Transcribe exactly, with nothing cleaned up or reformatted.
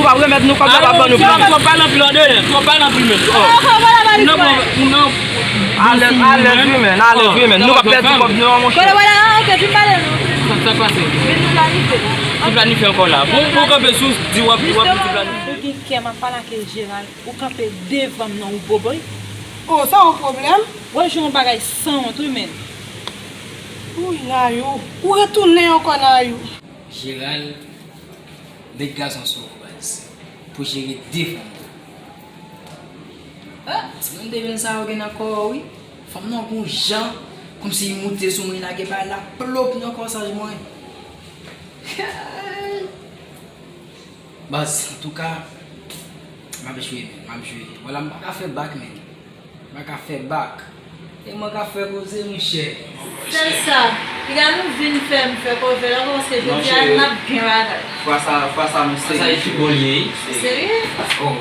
Ap remèt nou kòb yo, pa ban nou plis. Twòp pale anpil, André. Twòp pale anpil menm. Oh. Ou nan, ou nan. Alèz, alèz wi, men, alèz wi, men. Nou pa pèdi kòb nou an, monchè. Kote wè la, oke, vin pale nou. Sa, sa pase? Vin nou planifye. Ki planifye ankò la? Bon, bon, kanpe sou, di w ap, di w ap, di planifye. Ou gen kè m ap pale ak Jeral, ou kanpe devan m nan, ou boboy. Oh, sa yon pwoblèm? Wè, jan yon bagay sanwont, wi, men. Wi, Nayou. Ou retounen ankò, Nayou. Jeral, met gazon sou ou, baz. Pou jere de fanm. Ah, ti moun de mil sa yo gen nan kò yo, wi. Fanm nan gon jan, kòmsi li moute sou mwen, li lage bay la, plop nan kòsaj mwen. Baz, antouka, m ap jwe, men, m ap jwe. Vwala, m pa ka fè bak, men. M pa ka fè bak. E mwen k ap fè koze, monchè. Sèl sa, piga nou vin fè m fè kòve la, paske jodi a n ap gen bagay. Fwa sa, fwa sa, nou serye. Sa e pi bon li ye, wi. Serye? Oh,